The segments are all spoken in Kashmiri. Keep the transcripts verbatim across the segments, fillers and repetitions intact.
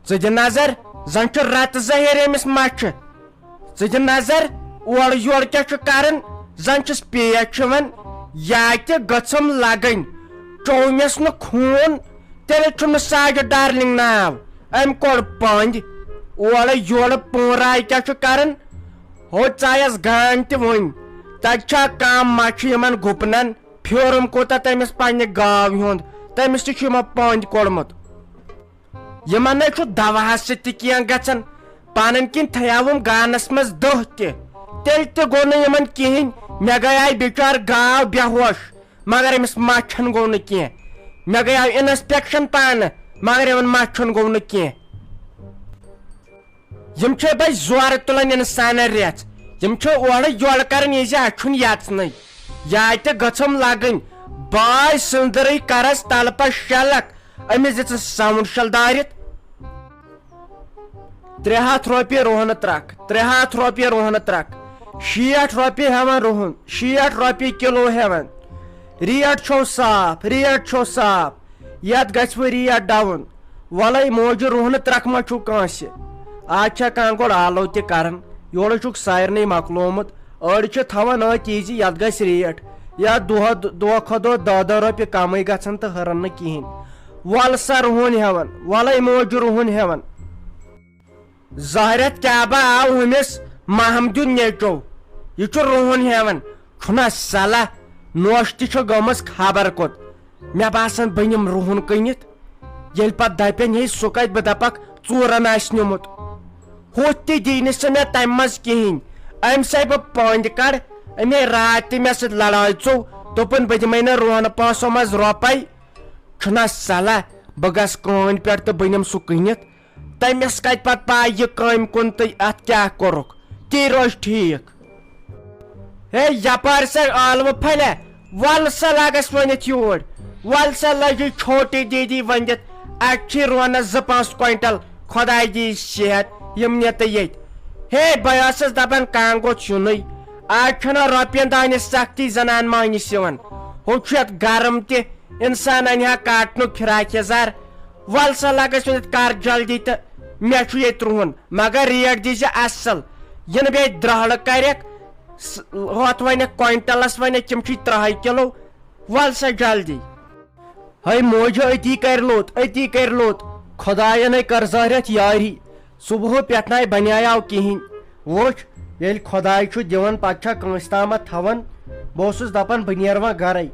ژٕ دِ نظر، زن چھُ رتہٕ زہر أمِس مچھِ۔ ژٕ دِ نظر، اورٕ یورٕ کیٛاہ چھُ کران، زن چھُس پیش یِوان، یا تہِ گٔژھٕم لگٕنۍ۔ چوٚو مےٚ نہٕ خوٗن، تیٚلہِ چھُنہٕ ساجہِ ڈارلنگ ناو۔ أمۍ کوٚڑ پٔنٛدۍ، اورٕ یورٕ پونٛرایہِ کیٛاہ چھُ کران؟ ہو ژایس گان تہِ وُنۍ۔ تتہِ چھا کانٛہہ مچھِ یِمن گُپنن؟ پھیورُم کوٗتاہ تٔمِس پننہِ گاو ہُنٛد، تٔمِس تہِ چھُ یِمو پٔنٛدۍ کوٚڑمُت۔ یِمن نے چھُ دواہس سۭتۍ تہِ کینٛہہ گژھان، پنٕنۍ کِنۍ تھیاوُم گانس منٛز دٔہ تہِ، تیٚلہِ تہِ گوٚو نہٕ یِمن کِہینۍ۔ مےٚ گٔیے بِچار گاو بے ہوش، مگر أمِس مچھن گوٚو نہٕ کینٛہہ۔ مےٚ گٔیو انسپیکشن پانہٕ، مگر یِمن مچھن گوٚو نہٕ کینٛہہ۔ یِم چھِ بَے زورٕ تُلان اِنسانَن رٮ۪ژھ۔ یِم چھِ اورٕ یورٕ کران، یہِ زِ اَسہِ چھُنہٕ یَژنٕے۔ یا تہِ گٔژھٕم لَگٕنۍ۔ باے سٕنٛدرٕے کرس تَلہٕ پَتہٕ شَلَک۔ أمِس دِژٕس ساوُنٛڈ شَل دٲرِتھ۔ ترٛےٚ ہَتھ رۄپیہِ رُہنہٕ ترٛکھ، ترٛےٚ ہَتھ رۄپیہِ رُہنہٕ ترٛکھ۔ شیٹھ رۄپیہِ ہٮ۪وان رُہُن، شیٹھ رۄپیہِ کِلوٗ ہٮ۪وان۔ ریٹ چھو صاف، ریٹ چھو صاف۔ یتھ گژھِ وۄنۍ ریٹ ڈاوُن۔ ولے موجہِ رُہنہٕ ترکھ ما چھُو کٲنٛسہِ؟ آز چھا کانٛہہ گۄڈٕ آلو تہِ کران؟ یورٕ چھُکھ سارنٕے مۄکلومُت۔ أڑۍ چھِ تھاوان أتھۍ یہِ زِ یتھ گژھِ ریٹ۔ یا دۄہ، دۄہ کھۄتہٕ دۄہ دہ دہ رۄپیہِ کمٕے گژھن تہٕ ہُرن نہٕ کِہینۍ۔ ول سا رُہُن ہٮ۪وان، ولے موجہِ رُہُن ہٮ۪وان۔ زہرت کیٛاہ با آو ہُمِس محمدیُن نیچو؟ یہِ چھُ رُہُن ہٮ۪وان۔ چھُنا صلاح؟ نوش تہِ چھُ گٔمٕژ خبر کوٚت۔ مےٚ باسان، بہٕ نِمہٕ رُہُن کٕنِتھ۔ ییٚلہِ پتہٕ دپن، ہے، سُہ کتہِ، بہٕ دپکھ، ژوٗرن آسہِ نیوٗمُت۔ ہُتھ تہِ دی نہٕ سُہ مےٚ تمہِ منٛز کِہینۍ۔ أمۍ سٕے بہٕ پٔنٛدۍ کڑ، أمۍ ہے راتھ تہِ مےٚ سۭتۍ لڑٲے ژوٚو، دوٚپُن، بہٕ دِمے نہٕ رُہنہٕ پونٛسو منٛز رۄپے۔ چھُنا صلاح، بہٕ گژھٕ کٲنۍ پٮ۪ٹھ تہٕ بہٕ نِمہٕ سُہ کٕنِتھ۔ تٔمِس کتہِ پتہٕ پاے یہِ کامہِ کُن تہٕ اتھ کیٛاہ کوٚرُکھ؟ تی روزِ ٹھیٖک۔ ہے یپارۍ سا ٲلوٕ پھلہِ، ول سا لگس ؤنِتھ یوٗرۍ۔ ول سا لٔجی چھوٹی دیدی ؤنِتھ، اتہِ چھی رونس زٕ پانٛژھ کوینٹل، خۄداے دی صحت، یِم نِتہٕ ییٚتہِ۔ ہے بہٕ ٲسٕس دپان کانٛہہ گوٚژھ یُنُے۔ آز چھنہ رۄپین دانہِ سختی زنان مٲنِس یِوان۔ ہُہ چھُ یتھ گرم تہِ، انسان انہِ ہا کاٹنُک فراک یزار۔ ول سا لگس ؤنِتھ کر جلدی تہٕ مےٚ چھُ ییٚتہِ رُہُن، مگر ریٹ دیٖزِ اصل۔ یِنہٕ بیٚیہِ درٛہلہٕ کرٮ۪کھ، س-، ہۄتھ ونٮ۪کھ کوینٹلس ونٮ۪کھ تِم چھِ ترٛہے کِلو۔ ول سا جلدی۔ ہے موجہِ أتی کرِ لوٚت، أتی کرِ لوٚت۔ خۄداین ہے کر زہرٮ۪تھ یاری۔ صبحہٕ پٮ۪ٹھ نَے بنیٛاو کِہینۍ۔ وٕچھ، ییٚلہِ خۄداے چھُ دِوان، پتہٕ چھا کٲنٛسہِ تامتھ تھاوان؟ بہٕ اوسُس دپان، بہٕ نیرٕ وۄنۍ گرے۔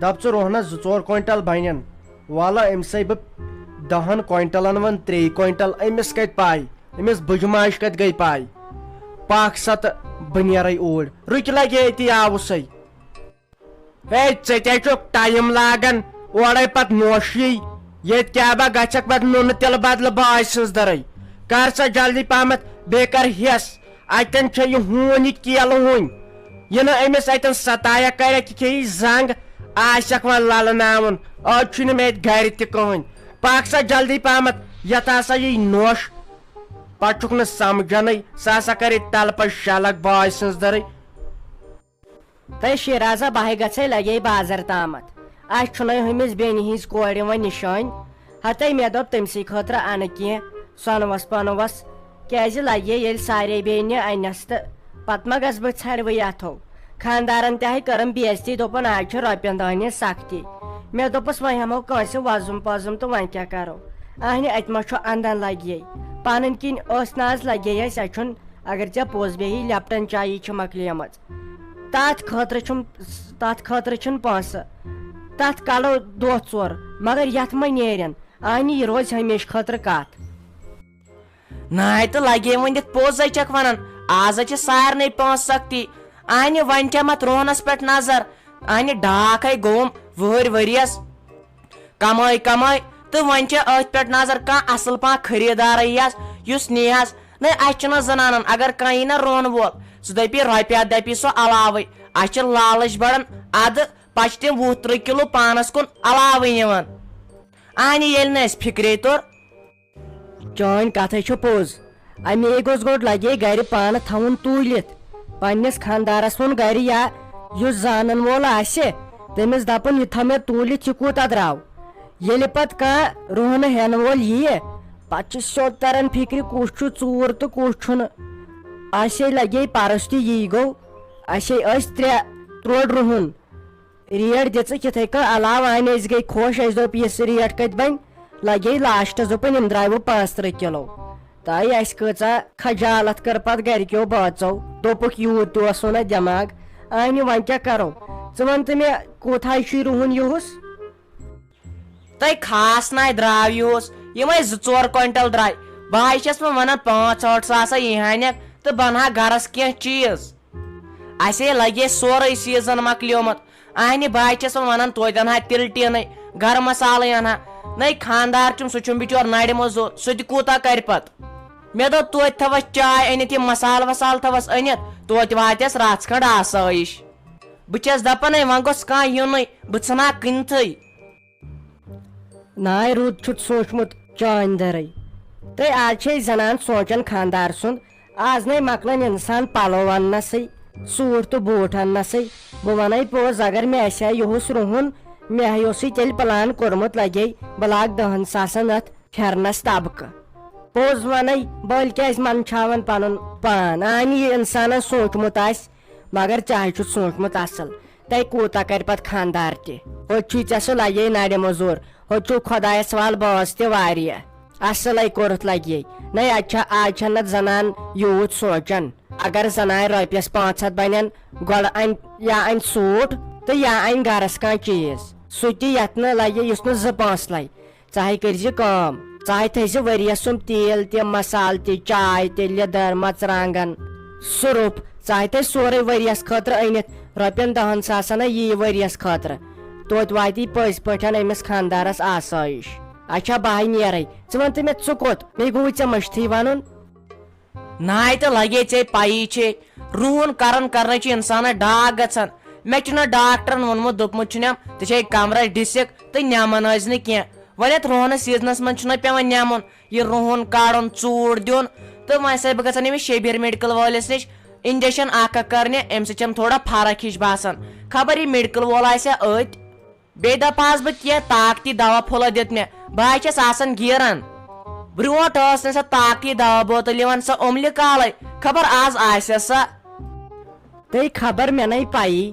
دپ ژٕ، رۄہنس زٕ ژور کوینٹل بنن۔ والہ، أمۍ سٕے بہٕ دہن کوینٹلن وۄنۍ ترٛے کوینٹل، أمِس کتہِ پاے؟ أمِس بٕجہِ ماجہِ کتہِ گٔے پاے؟ پکھ سا تہٕ بہٕ نیرے اوٗرۍ۔ رُکہِ لگے أتی آوُسے۔ ہے، ژےٚ کیٛاہ چھُکھ ٹایم لاگان؟ اورے پتہٕ نوشی۔ ییٚتہِ کیٛاہ با گژھکھ پتہٕ نُنہٕ تِلہٕ بدلہٕ باے سٕنٛز دٔرٕے؟ کر سا جلدی پہمتھ، بیٚیہِ کر ہٮ۪س۔ اتٮ۪ن چھےٚ یہِ ہوٗن، یہِ کیلہٕ ہوٗنۍ۔ یہِ نہٕ أمِس اتٮ۪ن ستایا کرٮ۪کھ، یہِ کھیٚیہِ زنگ، آسٮ۪کھ وۄنۍ للہٕ ناوُن۔ آز چھُنہٕ مےٚ ییٚتہِ گرِ تہِ کٕہٕنۍ۔ پکھ سا جلدی پہمتھ، یتھ ہسا یی نوش۔ پتہٕ چھُکھ نہٕ سمجھنٕے، سُہ ہسا کرِ تلہٕ پتہٕ شلک باے سٕنٛز دٔرٕے۔ تہٕ شیرازا بہٕ گژھے لگے بازر تامتھ۔ اسہِ چھُنہٕ ہُمِس بیٚنہِ ہٕنٛز کورِ وۄنۍ نِشٲنۍ۔ ہتے مےٚ دوٚپ تٔمۍ سٕے خٲطرٕ انہٕ کینٛہہ سۄنوس پۄنوس، کیازِ لگے ییٚلہِ سارے بیٚنہِ انس تہٕ پتہٕ ما گژھٕ بہٕ ژھرِوٕے اتھو۔ خاندارن تہِ ہے کٔرٕم بے عزتی، دوٚپُن آز چھِ رۄپین دہن ہٕنٛز سختی۔ مےٚ دوٚپُس وۄنۍ ہٮ۪مو کٲنٛسہِ وۄزُم پۄزُم تہٕ وۄنۍ کیٛاہ کرو؟ اہنہِ اتہِ ما چھُ اندن لگے؟ پنٕنۍ کِنۍ ٲس نہٕ از لگے اسہِ، اسہِ چھُنہٕ، اگر ژےٚ پوٚز بیٚہی، لیپٹن چایی چھِ مۄکلیمٕژ۔ تتھ خٲطرٕ چھُم، تتھ خٲطرٕ چھِنہٕ پونٛسہٕ۔ تتھ کڑو دۄہ ژور، مگر یتھ مہ نیرن۔ اہنہِ، یہِ روزِ ہمیشہٕ خٲطرٕ کتھ۔ ناے تہٕ لگے ؤنِتھ، پوٚز ہے چھکھ ونان، از ہے چھِ سارنٕے پونٛسہٕ سختی۔ اہنہِ، وۄنۍ چھےٚ متھ روہنس پٮ۪ٹھ نظر۔ اہنہِ، ڈاکھ ہے گوٚوُم وُہٕرۍ ؤرۍیس۔ کمٲے کمٲے، تہٕ وۄنۍ چھےٚ أتھۍ پٮ۪ٹھ نظر، کانٛہہ اصل پانٛہہ خریٖدارٕے یس، یُس نیہس۔ نہ، اسہِ چھُنہ زنانن، اگر کانٛہہ یی نہ رُہن وول، سُہ دپہِ رۄپیہِ ہتھ دپہِ سُہ علاوے۔ اسہِ چھِ لالٕچ بڑان ادٕ، پتہٕ چھِ تِم وُہ ترٕٛہ کِلوٗ پانس کُن علاوے نِوان۔ اہنہِ، ییٚلہِ نہٕ اسہِ فکرے توٚر۔ چٲنۍ کتھے چھِ پوٚز۔ امی گوٚژھ گۄڈٕ لگے گرِ پانہٕ تھاوُن توٗلِتھ، پننِس خاندارس ووٚن گرِ یا یُس زانن وول آسہِ، تٔمِس دپُن، یہِ تھاو مےٚ توٗلِتھ، یہِ کوٗتاہ درٛاو؟ ییٚلہِ پتہٕ کانٛہہ رُہنہٕ ہٮ۪نہٕ وول یِیہِ، پتہٕ چھُ سیوٚد تران فکرِ، کُس چھُ ژوٗر تہٕ کُس چھُنہٕ۔ اسے لگے پرُس تہِ یی گوٚو، اسے ٲسۍ ترٛےٚ تروٚڈ رُہُن۔ ریٹ دِژٕکھ یِتھے کٔنۍ علاوٕ، اَنہِ أسۍ گٔے خۄش، اَسہِ دوٚپ، یِژھ ریٹ کَتہِ بَنہِ؟ لَگے لاسٹَس دوٚپُن، یِم درٛاے وۄنۍ پانٛژھ تٕرٛہ کِلوٗ۔ تہٕ اَسہِ کۭژاہ خجالت کٔر پَتہٕ گَرِکیو بٲژو، دوٚپُکھ، یوٗت تہِ اوسُے نہ دٮ۪ماغ۔ اَہنہِ، وۄنۍ کیٛاہ کَرو؟ ژٕ وَن تہٕ مےٚ، کوٗتاہ چھُے رُہُن یِہُس؟ تۄہہِ خاص ناے درٛاو یِہُس، یِمَے زٕ ژور کوینٹل درٛاے۔ بہٕ ہَے چھَس وۄنۍ وَنان، پانٛژھ ٲٹھ ساس ہا یی ہانٮ۪کھ تہٕ بَنہٕ ہا گَرَس کینٛہہ چیٖز۔ اَسے لَگہِ سورُے سیٖزن مۄکلیومُت۔ اہنہِ، بہٕ ہَے چھَس وۄنۍ وَنان، توتہِ اَنہٕ ہا تِلہٕ ٹیٖنٕے، گرم مسالٕے اَنہٕ ہا۔ نَے خانٛدار چھُم، سُہ چھُم بِچور نَرِ مٔزوٗر، سُہ تہِ کوٗتاہ کَرِ پَتہٕ؟ مےٚ دوٚپ، توتہِ تھاوَس چاے أنِتھ، یِم مسالہٕ وسالہٕ تھاوَس أنِتھ، توتہِ واتٮ۪س رَژھ کھنٛڈ آسٲیِش۔ بہٕ چھَس دَپان، ہے، وۄنۍ گوٚژھ کانٛہہ یُنٕے، بہٕ ژھٕنہٕ ہا کٕنتھٕے۔ ناے، رُت چھُتھ سوٗنٛچمُت چٲنۍ دٔرٕے۔ تہٕ آز چھے زنان سونٛچان خانٛدار سُنٛد۔ آز نے مۄکلان اِنسان پَلو اَننَسٕے، سوٗٹ تہٕ بوٗٹھ اَننَسٕے۔ بہٕ وَنے پوٚز، اگر مےٚ آسہِ ہا یِہُس رُہُن، مےٚ ہا اوسُے تیٚلہِ پٕلان کوٚرمُت، لَگے بہٕ لاگہٕ دَہَن ساسَن اَتھ پھٮ۪رنَس طبقہٕ۔ پوٚز وَنے، بٔلۍ کیٛازِ منٛدچھاوَن پَنُن پان؟ اَہنہِ، یہِ اِنسانَن سوٗنٛچمُت آسہِ، مگر ژےٚ ہَے چھُتھ سوٗنٛچمُت اَصٕل۔ تَے کوٗتاہ کَرِ پَتہٕ خانٛدار تہِ؟ ہوٚتہِ چھُے ژےٚ سُہ لَگے نَرِ مٔزوٗر، ہوٚتہِ چھُو خۄدایَس وال باز تہِ واریاہ۔ اَصٕلَے کوٚرُتھ لَگے۔ نَے، اَتہِ چھا، آز چھَنہٕ نَتہٕ زَنان یوٗت سونٛچان۔ اگر زَنانہِ رۄپیَس پانٛژھ ہَتھ بَنَن، گۄڈٕ اَنہِ یا اَنہِ سوٗٹ تہٕ یا اَنہِ گَرَس کانٛہہ چیٖز۔ سُہ تہِ یَتھ نہٕ لَگہِ، یُس نہٕ زٕ پونٛسہٕ لَگہِ۔ ژٕ ہَے کٔرۍ زِ کٲم، ژٕ ہَے تھٲے زِ ؤریَس سُم تیٖل تہِ، مسالہٕ تہِ، چاے تہِ، لیٚدٕر، مَرژٕوانٛگَن، سُرُف، ژٕ ہَے تھٲے سورُے ؤریَس خٲطرٕ أنِتھ، رۄپیَن دَہَن ساسَن ہَے یی ؤریَس خٲطرٕ۔ توتہِ واتی پٔزۍ پٲٹھۍ أمِس خانٛدارَس آسٲیِش۔ اچھا، بہٕ ہَے نیرَے، ژٕ وَن تہٕ مےٚ، ژٕ کوٚت؟ مےٚ گوٚوُے ژےٚ مٔشتھٕے وَنُن۔ ناے تہٕ لگے ژےٚ پَیی چھے، روٗن کران کرنے چھُ اِنسانس ڈاکھ گژھان۔ مےٚ چھُنہ ڈاکٹرن ووٚنمُت، دوٚپمُت چھُنم، ژےٚ چھے کمرس ڈسک تہٕ نٮ۪من ٲسۍ نہٕ کینٛہہ۔ وۄنۍ یتھ روٗہنس سیزنس منٛز چھُنہ پٮ۪وان نٮ۪مُن، یہِ روٗہن کڑُن، ژوٗر دیُن۔ تہٕ وۄنۍ چھسے بہٕ گژھان أمِس شبیر میڈیکل وٲلِس نِش، انجیکشن اکھ اکھ کرنہِ، امہِ سۭتۍ چھم تھوڑا فرق ہِش باسان۔ خبر یہِ میڈیکل وول آسہِ ہا أتۍ۔ بیٚیہِ دَپہٕ ہاس بہٕ کینٛہہ طاقتی دوا پھوٚلہ دِتھ مےٚ، بہٕ ہا چھَس آسان گیٖران۔ برٛونٛٹھ ٲس نہٕ سۄ طاقتی دوا بوتل یِوان، سۄ اوٚملہِ کالَے، خبر آز آسہِ سۄ۔ تہٕ خبر مےٚ نَے پَیی،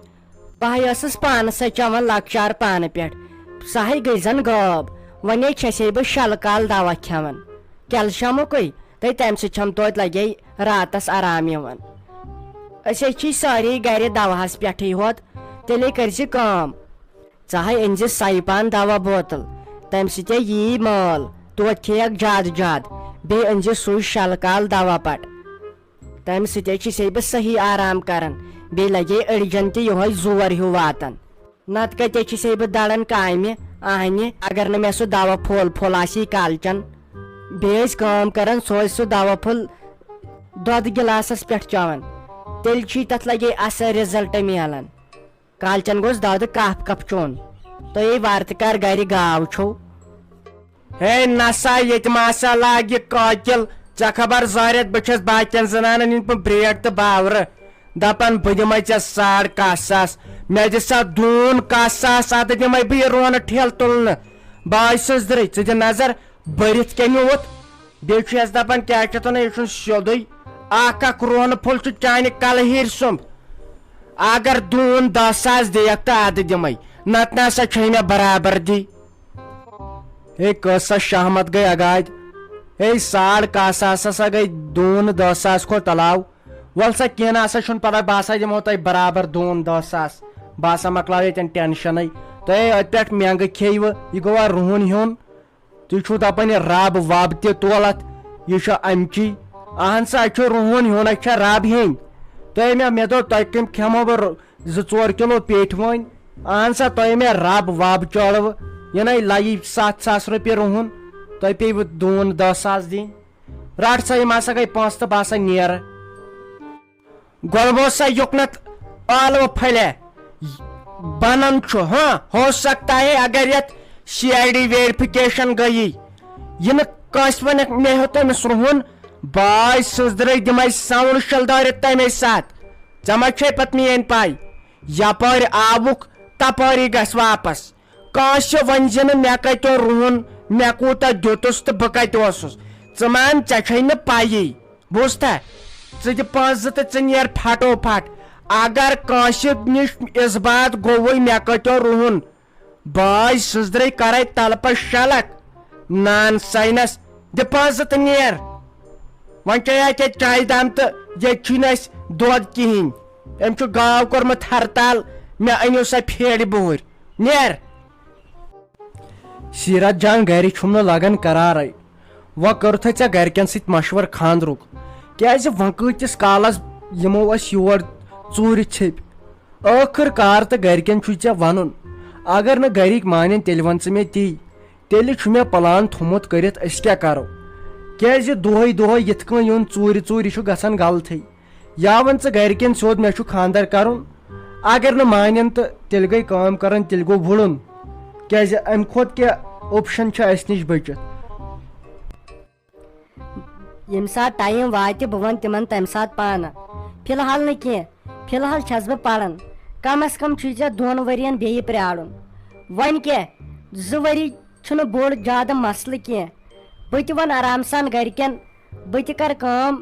بہٕ ہَے ٲسٕس پانہٕ سۄ چٮ۪وان لۄکچار پانہٕ پٮ۪ٹھ، سۄ ہَے گٔے زَن غٲب۔ وۄنۍ چھَسے بہٕ شَلہٕ کال دوا کھٮ۪وان، کیلشَمُکُے، تہٕ تَمہِ سۭتۍ چھَم توتہِ لَگے راتَس آرام یِوان۔ أسۍ حظ چھِ سٲری گَرِ دَوہَس پٮ۪ٹھٕے ہوت، تیٚلے کٔرۍ زِ کٲم، ژٕ ہاے أنۍ زِ سایپان دوا بوتل، تمہِ سۭتۍ یی مٲل، توتہِ کھیٚیکھ زیادٕ زیادٕ، بیٚیہِ أنۍ زِ سُے شلہٕ کال دوا پٹ، تمہِ سۭتۍ چھِ سے بہٕ صحیح آرام کران، بیٚیہِ لگے أڈجن تہِ یِہوے زور ہیوٗ واتان۔ نتہٕ کتے چھِ سے بہٕ دڑان کامہِ آہنہِ، اگر نہٕ مےٚ سُہ دوا پھوٚل پھوٚل آسی کالچن۔ بیٚیہِ ٲسۍ کٲم کران، سُہ ٲسۍ سُہ دوا پھوٚل دۄدٕ گِلاسس پٮ۪ٹھ چٮ۪وان، تیٚلہِ چھُے تتھ لگے اصل result میلان۔ کالچن گوٚژھ دۄدٕ کپ کپ چوٚن۔ تُہۍ ہے ورتہٕ کر گرِ گاو چھِو۔ ہے نسا، ییٚتہِ ما سا لاگہِ قٲتِل۔ ژےٚ خبر زٲرِتھ، بہٕ چھَس باقین زنانن ہٕنٛدۍ پٲٹھۍ برٛیک تہٕ باورٕ۔ دپان، بہٕ دِمے ژےٚ ساڑ کاہ ساس۔ مےٚ دِ سا دوٗن کاہ ساس، ادٕ دِمے بہٕ یہِ رونہٕ ٹھیلہٕ تُلنہٕ۔ بہٕ آے سٕنٛز درٕے، ژٕ دِ نظر، بٔرِتھ کیٛاہ نیوٗتھ۔ بیٚیہِ چھُ یَس دَپان، کیٛاہ چھِ اَتھ وَنان، یہِ چھُنہٕ سیوٚدُے۔ اَکھ اَکھ روہنہٕ پھوٚل چھُ چانہِ کَلہٕ ہیٚرِ سُمب۔ اگر دوٗن دَہ ساس دِیَکھ تہٕ اَدٕ دِمَے، نَتہٕ نہ سا چھے مےٚ برابر دی۔ ہے، کۭژاہ شہمت گٔے اگادِ۔ ہے، ساڑ کاہ ساس ہسا گٔے دوٗن دَہ ساس کھۄتہٕ علاوٕ۔ وَلہٕ سا، کینٛہہ نہ سا چھُنہٕ پَرواے، بہٕ ہسا دِمو تۄہہِ برابر دوٗن دَہ ساس۔ بہٕ ہسا مۄکلاو ییٚتٮ۪ن ٹٮ۪نشَنٕے۔ تۄہہِ ہے أتھۍ پٮ۪ٹھ مٮ۪نٛگہٕ کھیٚیوٕ، یہِ گوٚوا رُہُن ہیوٚن؟ تُہۍ چھِو دَپان، یہِ رَب وَب تہِ تولَتھ، یہِ چھُ اَمچی۔ اَہَن سا، اَتہِ چھُ رُہُن ہیوٚن، اَتہِ چھا رَب ہیٚنۍ؟ تۄہہِ مےٚ، مےٚ دوٚپ، تۄہہِ کَمہِ کھٮ۪مو بہٕ رُ-، زٕ ژور کِلوٗ پیٹہِ وٲنۍ؟ اَہَن سا، تۄہہِ مےٚ رَب وَب چٲڑوٕ، یہِ نَے لَیہِ سَتھ ساس رۄپیہِ رُہُن، تۄہہِ پیٚیہِ دوٗن دَہ ساس دِنۍ۔ رَٹ سا، یِم ہسا گٔے پونٛسہٕ تہٕ بہٕ ہسا نیرٕ۔ گۄلبوز سا یُکنتھ ٲلوٕ پھلہِ بنان چھُ، ہاں، ہو سکتا ہے اگر یتھ سی آئی ڈی ویریفکیشن گٔیی، یہِ نہٕ کٲنٛسہِ ونکھ مےٚ ہیوٚت أمِس رُہُن، باے سٕنٛزرے دِمے ساوُنٛڈ شلدٲرِتھ تمے ساتہٕ۔ ژےٚ ما چھے پتہٕ میٲنۍ پاے؟ یپٲرۍ آوُکھ، تپٲری گژھِ واپس۔ کٲنٛسہِ ؤنۍ زِ نہٕ مےٚ کتہِ اوٚن رُہُن، مےٚ کوٗتاہ دیُتُس تہٕ بہٕ کتہِ اوسُس؟ ژٕ مان، ژےٚ چھے نہٕ پَیی۔ بوٗزتھا؟ ژٕ دِ پونٛسہٕ زٕ تہٕ ژٕ نیر پھٹو پھٹ۔ اگر کٲنٛسہِ نِش اِثبات گوٚوُے مےٚ کتیو رُہُن، بٲے سٕنٛزرے کرے تلہٕ پتہٕ شلکھ۔ نان ساینس، دِ پونٛسہٕ زٕ تہٕ نیر۔ وۄنۍ چیٚیا ژےٚ چایہِ دام تہٕ ییٚتہِ چھُے نہٕ اَسہِ دۄد کِہیٖنۍ۔ أمۍ چھُ گاو کوٚرمُت ہرتال، مےٚ أنِو سا پھیرِ بُہٕرۍ۔ نیر۔ سیرت جان گرِ چھُم نہٕ لگان قرارے۔ وۄنۍ کوٚرتھے ژےٚ گرِکٮ۪ن سۭتۍ مشورٕ خاندرُک، کیازِ وۄنۍ کۭتِس کالس یِمو أسۍ یور ژوٗرِ ژھیٚپۍ؟ ٲخٕر کار تہٕ گرِکٮ۪ن چھُے ژےٚ ونُن۔ اگر نہٕ گرِکۍ مانن، تیٚلہِ ون ژٕ مےٚ تی۔ تیٚلہِ چھُ مےٚ پلان تھوٚمُت کٔرِتھ، أسۍ کیٛاہ کرو؟ کیازِ دۄہے دۄہے یِتھ کٔنۍ یُن ژوٗرِ ژوٗرِ، یہِ چھُ گژھان غلطٕے۔ یا وَن ژٕ گرِکٮ۪ن سیوٚد، مےٚ چھُ خانٛدر کرُن۔ اگر نہٕ مانن تہٕ تیٚلہِ گٔے کٲم کرٕنۍ، تیٚلہِ گوٚو وُڑُن۔ کیازِ اَمہِ کھۄتہٕ کیٛاہ option چھُ اَسہِ نِش بٔچِتھ؟ ییٚمہِ ساتہٕ ٹایم واتہِ، بہٕ وَنہٕ تِمن تَمہِ ساتہٕ پانہٕ۔ فی الحال نہٕ کینٛہہ، فی الحال چھَس بہٕ پَران۔ کم از کم چھُے ژےٚ دۄن ؤرین بیٚیہِ پرٛارُن۔ وۄنۍ کیٛاہ، زٕ ؤری چھُنہٕ بوٚڑ زیادٕ مسلہٕ کینٛہہ۔ بہٕ تہِ وَنہٕ آرام سان گرِکٮ۪ن، بہٕ تہِ کَرٕ کٲم۔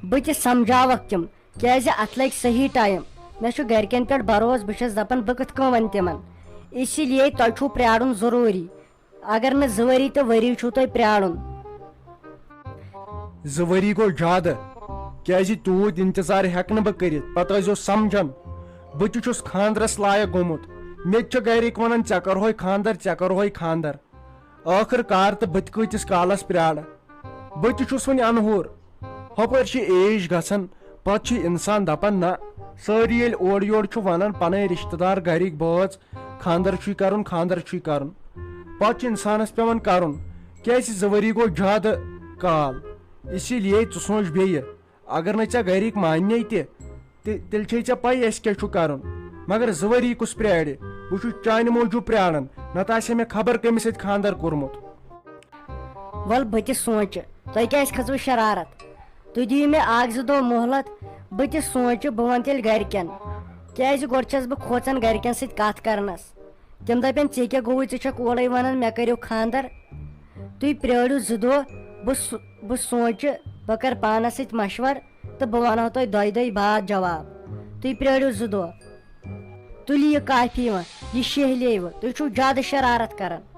بہٕ تہِ سمجھاوکھ تِم، کیازِ اتھ لگہِ صحیح ٹایم۔ مےٚ چھُ گرِکٮ۪ن پٮ۪ٹھ بھروسہٕ، بہٕ چھَس دپان بہٕ کِتھ کٔنۍ ونہٕ تِمن۔ اسی لیے تۄہہِ چھُو پرٛارُن ضروٗری۔ اگر نہٕ زٕ ؤری تہٕ ؤری چھُو تۄہہِ پرٛارُن۔ زٕ ؤری گوٚو زیادٕ، کیازِ تیوٗت انتظار ہٮ۪کہٕ نہٕ بہٕ کٔرِتھ۔ پتہٕ ٲسۍزیو سمجھان، بہٕ تہِ چھُس خانٛدرس لایق گوٚمُت۔ مےٚ تہِ چھِ گرِکۍ ونان، "ژےٚ کرہوے خانٛدر، ژےٚ کرہوے خانٛدر۔" ٲخٕر کار تہٕ بہٕ تہِ کۭتِس کالس پرٛارٕ؟ بہٕ تہِ چھُس وُنہِ انہور۔ ہۄپٲرۍ چھِ age گژھان، پتہٕ چھُ انسان دپان، نہ، سٲری ییٚلہِ اورٕ یورٕ چھُ ونان، پنٕنۍ رشتہٕ دار، گرِکۍ بٲژ، خانٛدر چھُے کرُن، خانٛدر چھُے کرُن۔ پتہٕ چھُ انسانس پٮ۪وان کرُن، کیازِ زٕ ؤری گوٚو زیادٕ کال۔ اسی لیے ژٕ سونٛچ بیٚیہِ۔ اگر نہٕ ژےٚ گرِکۍ ماننے تہِ، تہِ-، تیٚلہِ چھے ژےٚ پَیی اَسہِ کیٛاہ چھُ کَرُن۔ مگر زٕ ؤری کُس پرٛارِ؟ بہٕ چھُس چانہِ موٗجوٗب پرٛاران، نَتہٕ آسہِ ہے مےٚ خبر کٔمِس سۭتۍ خانٛدر کوٚرمُت۔ وَلہٕ بہٕ تہِ سونٛچہِ، تۄہہِ کیٛازِ کھٔژوٕ شرارت؟ تُہۍ دِیِو مےٚ اَکھ زٕ دۄہ مۄہلت، بہٕ تہِ سونٛچہِ، بہٕ وَنہٕ تیٚلہِ گرِکٮ۪ن۔ کیٛازِ گۄڈٕ چھَس بہٕ کھوژان گرِکٮ۪ن سۭتۍ کَتھ کَرنَس۔ تِم دَپن، "ژےٚ کیٛاہ گوٚوُے، ژٕ چھَکھ اورَے وَنان مےٚ کٔرِو خانٛدر؟" تُہۍ پرٛٲرِو زٕ دۄہ، بہٕ سو-، بہٕ سونٛچہِ، بہٕ کَرٕ پانَس سۭتۍ مَشوَر تہٕ بہٕ وَنہو تۄہہِ دۄیہِ دۄہہِ بعد جواب۔ تُہۍ پرٛٲرِو زٕ دۄہ۔ تُلِو یہِ کافی وۄنۍ، یہِ شیہلیوٕ، تُہۍ چھِو زیادٕ شرارت کَران۔